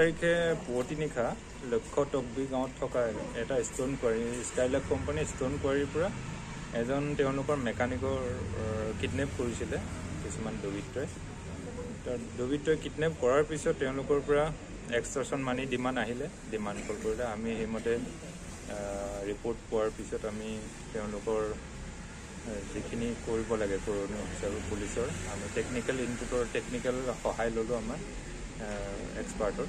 তাৰিখে পুৱতি নিশা লক্ষ্য টকবি গাঁৱত থকা এটা ষ্ট'ন কোৱাৰী, স্কাইলাৰ্ক কোম্পানীৰ ষ্ট'ন কোৱাৰীৰ পৰা এজন তেওঁলোকৰ মেকানিকৰ কিডনেপ কৰিছিলে কিছুমান দুৰ্বৃত্তই। দুৰ্বৃত্তই কিডনেপ কৰাৰ পিছত তেওঁলোকৰ পৰা এক্সটৰ্চন মানি ডিমাণ্ড আহিলে, ডিমাণ্ড কল কৰিলে। আমি সেইমতে ৰিপৰ্ট পোৱাৰ পিছত আমি তেওঁলোকৰ যিখিনি কৰিব লাগে কৰণীয় হিচাপে পুলিচৰ, আমি টেকনিকেল ইনপুটৰ টেকনিকেল সহায় ল'লোঁ আমাৰ এক্সপাৰ্টৰ।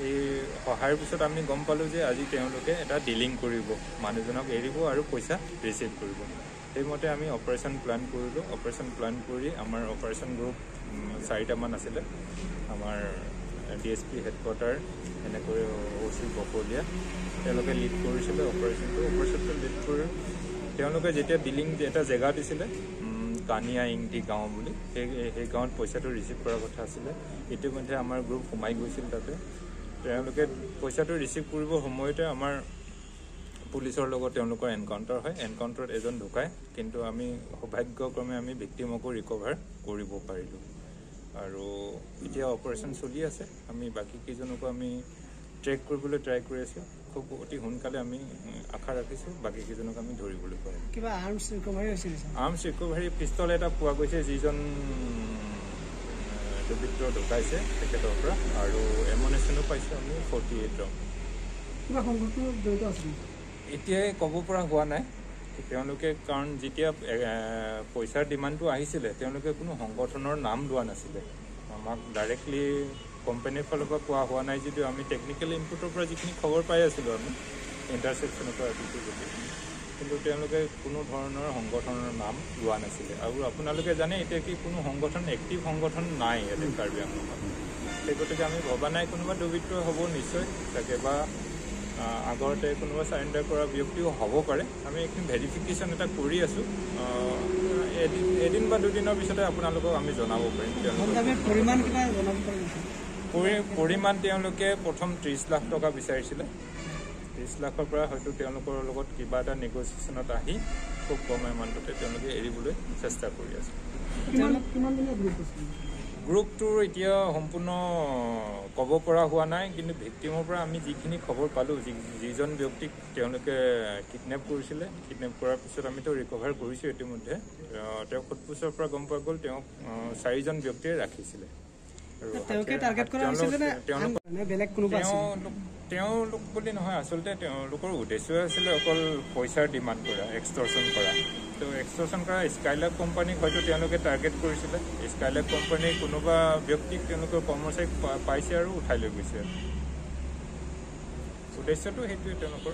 এই সহায়ৰ পিছত আমি গম পালোঁ যে আজি তেওঁলোকে এটা ডিলিং কৰিব, মানুহজনক এৰিব আৰু পইচা ৰিচিভ কৰিব। সেইমতে আমি অপাৰেশ্যন প্লেন কৰিলোঁ। অপাৰেশ্যন প্লেন কৰি আমাৰ অপাৰেশ্যন গ্ৰুপ 4টামান আছিলে, আমাৰ DSP headquarter, এনেকৈ OC Bakalia, তেওঁলোকে লিড কৰিছিলে অপাৰেশ্যনটো। অপাৰেশ্যনটো লিড কৰি তেওঁলোকে যেতিয়া ডিলিং এটা জেগা দিছিলে, কানিয়া ইংটি গাঁও বুলি, সেই গাঁৱত পইচাটো ৰিচিভ কৰাৰ কথা আছিলে। ইতিমধ্যে আমাৰ গ্ৰুপ সোমাই গৈছিল তাতে। তেওঁলোকে পইচাটো ৰিচিভ কৰিবৰ সময়তে আমাৰ পুলিচৰ লগত তেওঁলোকৰ এনকাউণ্টাৰ হয়। এনকাউণ্টাৰত এজন ঢুকায়, কিন্তু আমি সৌভাগ্যক্ৰমে আমি ভিক্টিমকো ৰিকভাৰ কৰিব পাৰিলোঁ। আৰু এতিয়া অপাৰেশ্যন চলি আছে, আমি বাকী কেইজনকো আমি ট্ৰেক কৰিবলৈ ট্ৰাই কৰি আছোঁ। খুব অতি সোনকালে আমি আশা ৰাখিছোঁ বাকী কেইজনক আমি ধৰিবলৈ পাৰিম। কিবা আৰ্মছ ৰিকভাৰী হৈছিল? আৰ্মছ ৰিকভাৰী পিষ্টল এটা পোৱা গৈছে, যিজন দুৰ্বৃত্ত ঢুকাইছে তেখেতৰ পৰা, আৰু এমুনেশ্যনো পাইছোঁ আমি 48 ৰাউণ্ড। কিবা সংগঠনত জড়িত আছিল এতিয়াই ক'ব পৰা হোৱা নাই তেওঁলোকে, কাৰণ যেতিয়া পইচাৰ ডিমাণ্ডটো আহিছিলে তেওঁলোকে কোনো সংগঠনৰ নাম লোৱা নাছিলে। আমাক ডাইৰেক্টলি কোম্পানীৰ ফালৰ পৰা কোৱা হোৱা নাই যদিও আমি টেকনিকেল ইনপুটৰ পৰা যিখিনি খবৰ পাই আছিলোঁ আমি ইণ্টাৰচেপশ্যনৰ পৰা আদিছোঁ গোটেইখিনি, কিন্তু তেওঁলোকে কোনো ধৰণৰ সংগঠনৰ নাম লোৱা নাছিলে। আৰু আপোনালোকে জানে এতিয়া কি কোনো সংগঠন, এক্টিভ সংগঠন নাই ইয়াতে কাৰ্বি আংলঙত। সেই গতিকে আমি ভবা নাই কোনোবা দুৰ্বৃত্ত হ'ব নিশ্চয় চাগে, বা আগতে কোনোবা চাৰেণ্ডাৰ কৰা ব্যক্তিও হ'ব পাৰে। আমি এইখিনি ভেৰিফিকেশ্যন এটা কৰি আছোঁ। এদিন বা দুদিনৰ পিছতে আপোনালোকক আমি জনাব পাৰিম। পৰিমাণ তেওঁলোকে প্ৰথম 30 লাখ টকা বিচাৰিছিলে। 30 লাখৰ পৰা হয়তো তেওঁলোকৰ লগত কিবা এটা নেগচিয়েশ্যনত আহি খুব কম এমাউণ্টতে তেওঁলোকে এৰিবলৈ চেষ্টা কৰি আছে। গ্ৰুপটোৰ এতিয়া সম্পূৰ্ণ ক'ব পৰা হোৱা নাই, কিন্তু ভিক্টিমৰ পৰা আমি যিখিনি খবৰ পালোঁ, যিজন ব্যক্তিক তেওঁলোকে কিডনেপ কৰিছিলে, কিডনেপ কৰাৰ পিছত আমিতো ৰিকভাৰ কৰিছোঁ ইতিমধ্যে। তেওঁক সোধপোছৰ পৰা গম পোৱা গ'ল তেওঁক 4জন ব্যক্তিয়ে ৰাখিছিলে। তেওঁলোক বুলি নহয়, আচলতে তেওঁলোকৰ উদ্দেশ্য আছিলে অকল পইচাৰ ডিমাণ্ড কৰা, এক্সটৰ্চন কৰা। তো এক্সটৰ্চন কৰা স্কাইলাৰ্ক কোম্পানীক হয়তো তেওঁলোকে টাৰ্গেট কৰিছিলে। স্কাইলাৰ্ক কোম্পানীৰ কোনোবা ব্যক্তিক তেওঁলোকৰ কৰ্মচাৰীক পাইছে আৰু উঠাই লৈ গৈছে। উদ্দেশ্যটো সেইটোৱে তেওঁলোকৰ।